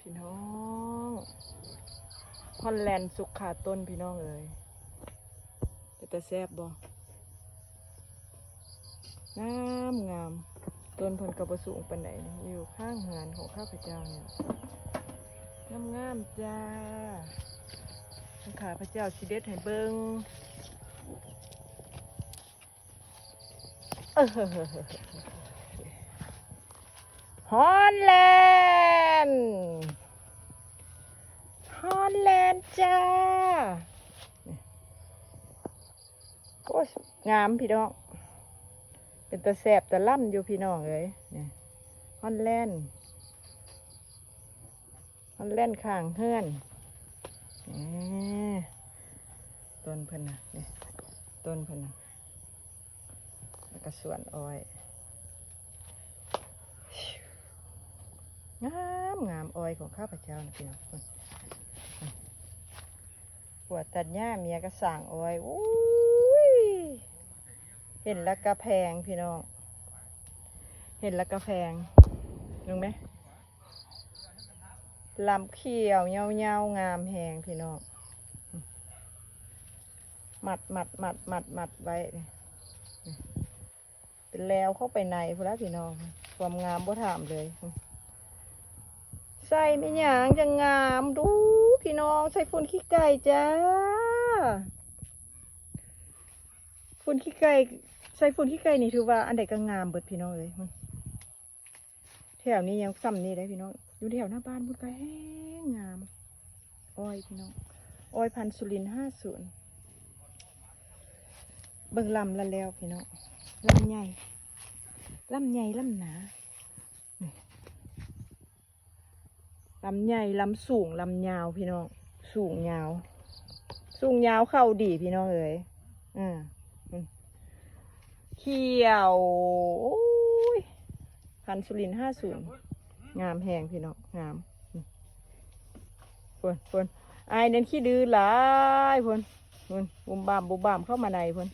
ພີ່ນ້ອງ ຮອນແລນສຸກຄາຕົ້ນພີ່ນ້ອງເອີຍ ເປັນຕາແຊບບໍ່? ງາມໆ ຕົ້ນເພິ່ນກໍບໍ່ສູງປານໃດ ຢູ່ຂ້າງເຮືອນຂອງຂ້າພະເຈົ້ານີ້ ງາມໆ ຈ້າ. ຂ້າພະເຈົ້າຊິເດັດໃຫ້ເບິ່ງ. ຮອນແລນ ຮອນແລນຈ້າ. ໂອ້ຍ ງາມພີ່ນ້ອງ ເປັນຕາແຊບຕາລ່ຳຢູ່ພີ່ນ້ອງເອີຍ. ຮອນແລນ ຮອນແລນຂ້າງເຮືອນ ນີ້ ຕົ້ນເພິ່ນນະ ນີ້ ຕົ້ນເພິ່ນນະ ແລ້ວກໍສວນອ້ອຍ ງາມໆ ອ້ອຍຂອງຂ້າພະເຈົ້ານະພີ່ນ້ອງ. ຜົວຕັດຫຍ້າ ເມຍກໍສ້າງອ້ອຍ. ໂອ້ຍ ເຫັນແລ້ວກະແພງພີ່ນ້ອງ ເຫັນແລ້ວກະແພງ ເບິ່ງແມ ລຳຂຽວຍາວໆ ງາມແຮງພີ່ນ້ອງ. ມັດໆໆໆໆ ໄວ້ ເປັນແລວເຂົ້າໄປໃນພຸ້ນລະພີ່ນ້ອງ ຄວາມງາມບໍ່ຖາມເລີຍ. ໃສ່ແມ່ນຫຍັງຈັ່ງງາມ ດູພີ່ນ້ອງ ໃສ່ຝຸ່ນຂີ້ໄກ່ຈ້າ ຝຸ່ນຂີ້ໄກ່ ໃສ່ຝຸ່ນຂີ້ໄກ່ນີ້ຖືວ່າອັນໃດກໍງາມເບິດພີ່ນ້ອງເອີຍ. ແຖວນີ້ຍັງສ່ຳນີ້ໄດ໋ພີ່ນ້ອງ ຢູ່ແຖວໜ້າບ້ານພຸ້ນກໍແຮງງາມ ອ້ອຍພີ່ນ້ອງ ອ້ອຍພັນສຸລິນຫ້າສູນ. ເບິ່ງລຳລະແລ້ວພີ່ນ້ອງ ລຳໃຫຍ່ ລຳໃຫຍ່ລຳໜາ ລຳໃຫຍ່ ລຳສູງ ລຳຍາວພີ່ນ້ອງ ສູງຍາວ ສູງຍາວ ເຂົ້າດີພີ່ນ້ອງເອີຍ. ອາ ຂຽວ ໂອ້ຍ ພັນສຸລິນຫ້າສູນ ງາມແຮງພີ່ນ້ອງ ງາມ. ພຸ້ນ ພຸ້ນ ອ້າຍນັ້ນຂີ້ດື້ຫຼາຍ ພຸ້ນ ພຸ້ນ ບຸ້ມບ້າມບຸ້ມບ້າມເຂົ້າມາໃນພຸ້ນ.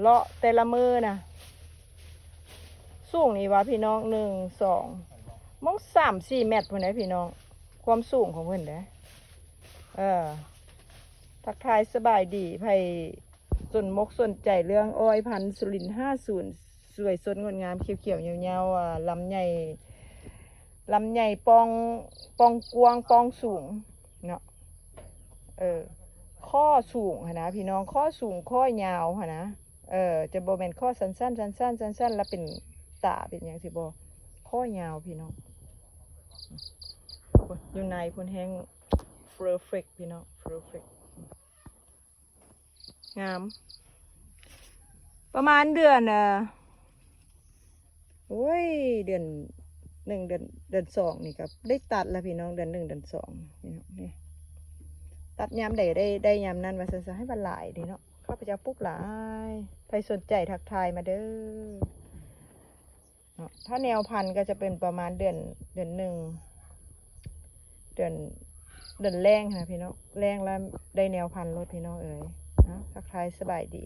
ເລາະແຕ່ລະມື້ນະ ສູງນີ້ຫວາພີ່ນ້ອງ ໜຶ່ງ ສອງ ມອງ ສາມ ສີ່ແມັດພຸ້ນເດ້ພີ່ນ້ອງ ຄວາມສູງຂອງເພິ່ນເດ້. ເອີ ທັກທາຍສະບາຍດີ ໃຜສົນມົກສົນໃຈເລື່ອງອ້ອຍພັນສຸລິນຫ້າສູນ ສວຍສົດງົດງາມ ຂຽວໆ ຍາວໆ ອາ ລຳໃຫຍ່ ລຳໃຫຍ່ ປ່ອງ ປ່ອງກວ້າງ ປ່ອງສູງເນາະ. ເອີ ຂໍ້ສູງຫັ້ນນະພີ່ນ້ອງ ຂໍ້ສູງ ຂໍ້ຍາວຫັ້ນນະ. ເອີ ຈະບໍ່ແມ່ນຂໍ້ສັ້ນໆ ສັ້ນໆ ສັ້ນໆ ແລ້ວເປັນຕາເປັນຫຍັງຊີ້ບໍ່ ຂໍ້ຍາວພີ່ນ້ອງ. ຢູ່ໃນພຸ້ນແຮງເພີເຟັກພີ່ນ້ອງ ເພີເຟັກ ງາມ ປະມານເດືອນ ເອີ ໂອ້ຍ ເດືອນໜຶ່ງ ເດືອນ ເດືອນສອງນີ້ກໍໄດ້ຕັດລະພີ່ນ້ອງ ເດືອນໜຶ່ງ ເດືອນສອງ ພີ່ນ້ອງ ນີ້ ຕັດຍາມໃດໄດ້ ໄດ້ຍາມນັ້ນວ່າຊັ້ນຊະ ໃຫ້ວ່າຫຼາຍເດ້ເນາະ. ຂ້າພະເຈົ້າປູກຫຼາຍ ໃຜສົນໃຈທັກທາຍມາເດີເນາະ. ຖ້າແນວພັນກໍຈະເປັນປະມານເດືອນ ເດືອນໜຶ່ງ ເດືອນ ເດືອນແລ້ງຫັ້ນນະພີ່ນ້ອງ ແລ້ງແລ້ວໄດ້ແນວພັນໂລດພີ່ນ້ອງເອີຍ. ເນາະ ທັກທາຍສະບາຍດີ.